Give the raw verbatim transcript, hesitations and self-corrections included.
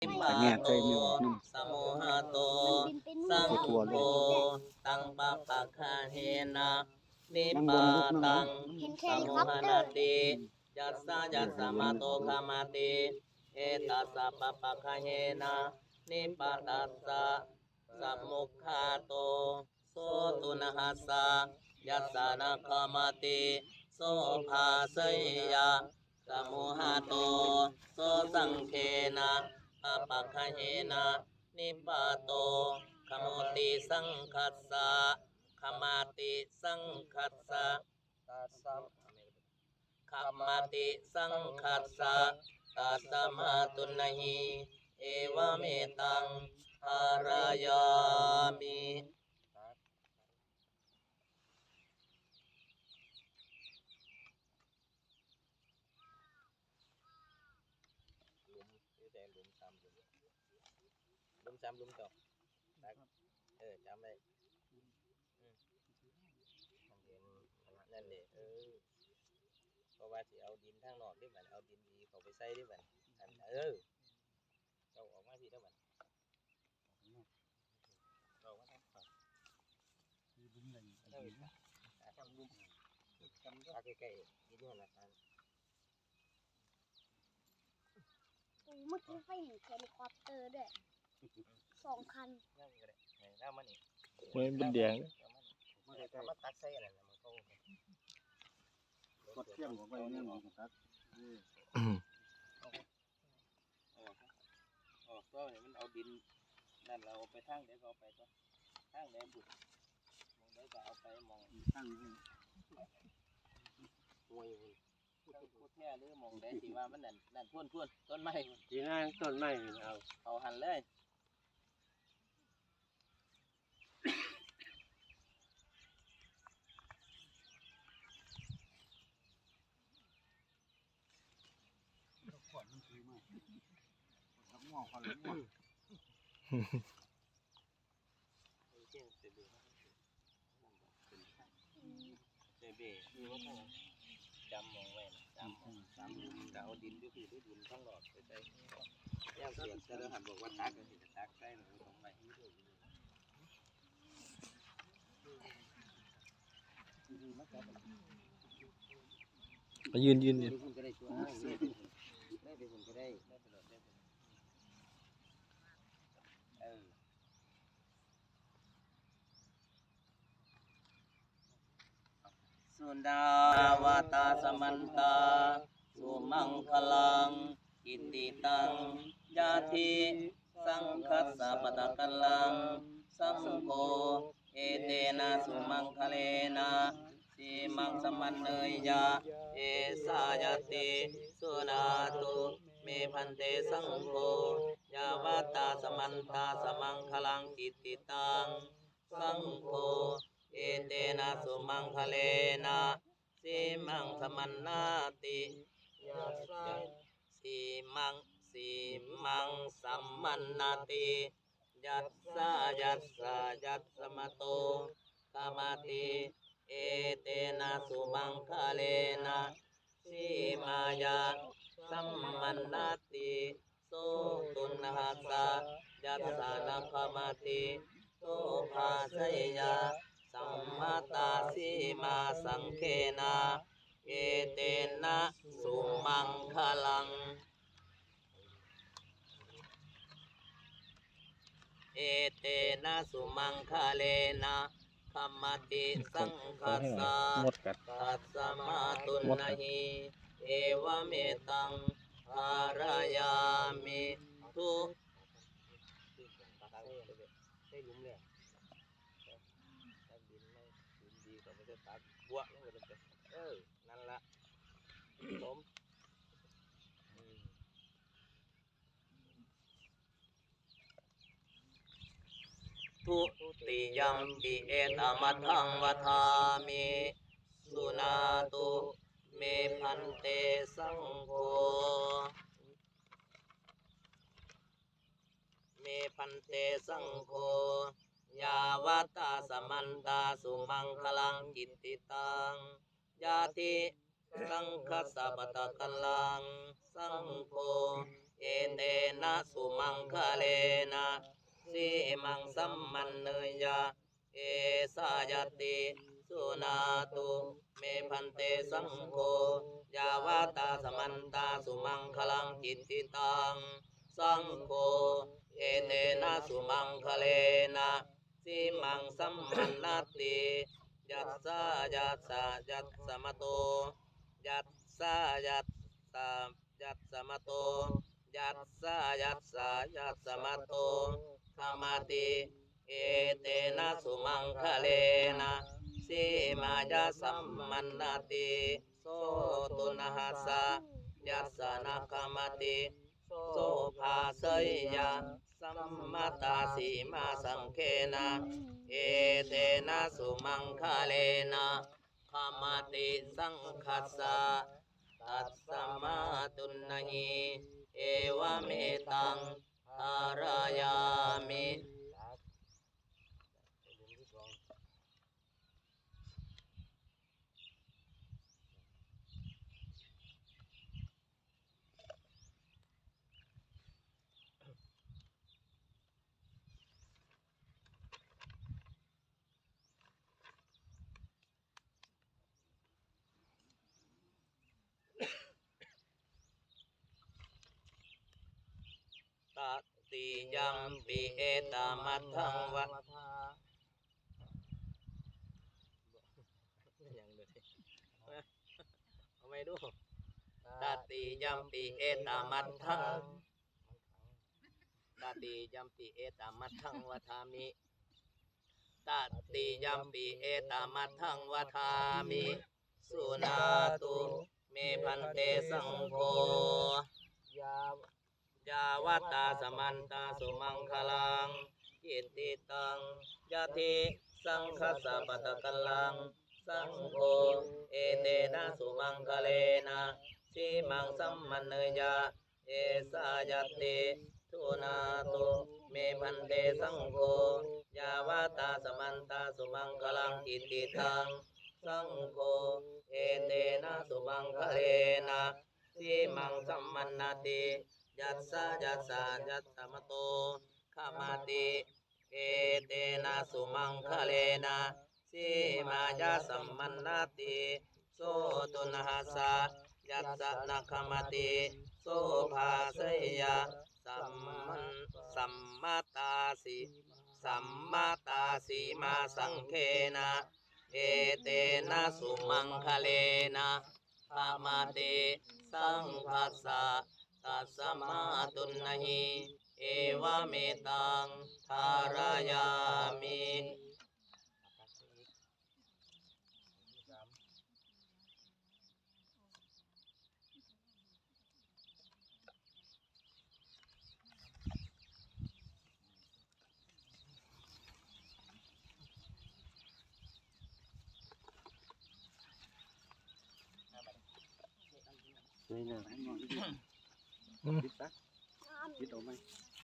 nipāto samuhhato saṅgho taṃ pāpaggaheṇa nibbātaṃ samuhati. Yassa yassa mato khamati etassa pāpaggaheṇa nibbātassa samuhhato so tuṇhassa. Yassa na khamati so bhāseyya samuhhato so saṅghena pāpaggaheṇa nibbāto khamoti saṅghassa khamati saṅghassa khamati saṅghassa tasmā tuṇhī. Evametaṃ dhārayāmi. หลุม อยู่ในหลุมสามหลุม หลุมสามหลุมเจ้า ตัก เออ จำไว้ อืม มันเห็น นั่นแหละ เออ เพราะว่าสิเอาดินทางนอกเด้บัด เอาดินดีเข้าไปใส่เด้บัด อัน เออ เจ้าออกมาพี่เด้บัด ออกมาทางปาก มีบุ้มอะไรอยู่ เออ ทางบุ้ม ทางใกล้ๆ ดินนั่นน่ะ โอ้ เมื่อกี้ไฟเห็นเฮลิคอปเตอร์ด้วย สองคัน นั่นก็ได้ ให้เรามานี่ โอ้ย มันแดง เอามานี่ เอามาตักใส่อันนั้นน่ะ มันก็ กดเสี้ยมออกไปเนี่ยมันก็ตัก เออ อืม ออก ออกตัวนี่มันเอาดิน นั่นเราเอาไปทางใดก็เอาไปตัว ทางใดบุด หม่องใดก็เอาไปหม่อง ทางนี้ ห้วยมัน ต้นพุทธแท้หรือหม่องใดที่ว่ามันนั่น นั่น พู้น พู้น ต้นไม้พู้น ที่นั่นต้นไม้มันเอา เอาหั่นเลย ขวัญมันคือมา ขวัญง่วง ขวัญง่วง เจเบ้ คือว่าต้องจำหม่องไว้นะ จำหม่อง จำหม่อง จะเอาดินอยู่ที่ หรือดินข้างนอกไปใส่ ย่างเสียงแต่ละหันบอกว่าตักก็สิจะตักใส่หรือของไว้ ไปยืน ยืน ยืน ได้ไปคุณก็ได้ตัว ได้ไปคุณก็ได้ ได้ไปโหลด ได้ไปโหลด เออ Suṇāvata samantā, sumaṅgalaṃ, suhuṭṭhitaṃ, yadi saṅghassa pattakallaṃ, saṅgho etena sumaṅgalena, sīmaṃ samanneyya, esa ñatti. Suṇātu me bhante saṅgho, yāvatā samantā sumaṅgalaṃ, suhuṭṭhitaṃ, saṅgho etena sumaṅgalena, sīmaṃ samannāti. Yassa, sīmaṃ, sīmaṃ samannāti. Yassa, yassa, yassa mato khamati etena sumaṅgalena, sīmāya samannāti. So tuṇhassa. Yassa na khamati so bhāseyya sammatā sīmā, saṅghena etena sumaṅgalaṃ, etena sumaṅgalena khamati saṅghassa, มดกัด tasmā tuṇhī. Evametaṃ dhārayāmi. Tu ใส่หลุมเลย ตักดินไม่ ดินดีกว่ามันจะตักบวกมันก็จะ เออ นั่นละ ผม อืม Dutiyampi etamatthaṃ vadāmi, suṇātu me bhante saṅgho, me bhante saṅgho, yāvatā samantā sumaṅgalaṃ, suhuṭṭhitaṃ, yadi saṅghassa pattakallaṃ, saṅgho etena sumaṅgalena sīmaṃ sammiñjeyya, esā ñatti. Suṇātu me bhante saṅgho, yāvatā samantā sumaṅgalaṃ cittittaṃ, saṅgho etena sumaṅgalena sīmaṃ sammiñjati. Yassa yassa yassa mato, yassa yassa yassa mato, yassa yassa yassa mato khamati, etena sumaṅgalena sīmāya sammiñjati. So tuṇhassa yassa na khamati, so bhāseyya sammatā sīmāsaṅghena, etena sumaṅgalena khamati saṅghassa, tasmā tuṇhī. Evametaṃ dhārayāmi. Tatiyampi etamatthaṃ va- ยังเลย เอาใหม่ดู Tatiyampi etamatthaṃ, tatiyampi etamatthaṃ vadāmi. Tatiyampi etamatthaṃ vadāmi, suṇātu me bhante saṅgho. Yāvatā samantā sumaṅgalaṃ cittittaṃ, yadi saṅghassa pattakallaṃ, saṅgho etena sumaṅgalena sīmaṃ sammiñjeyya, esā ñatti. Suṇātu me bhante saṅgho, yāvatā samantā sumaṅgalaṃ cittittaṃ, saṅgho etena sumaṅgalena sīmaṃ sammiñjati. Yassa yassa yassa mato khamati, etena sumaṅgalena sīmāya sammiñjati. So tuṇhassa yassa na khamati, so bhāseyya samman- sammatā sī- sammatā sīmāsaṅghena, etena sumaṅgalena khamati saṅghassa, tasmā tuṇhī. Evametaṃ dhārayāmi. นี่นะ อืม คิดออกไหม?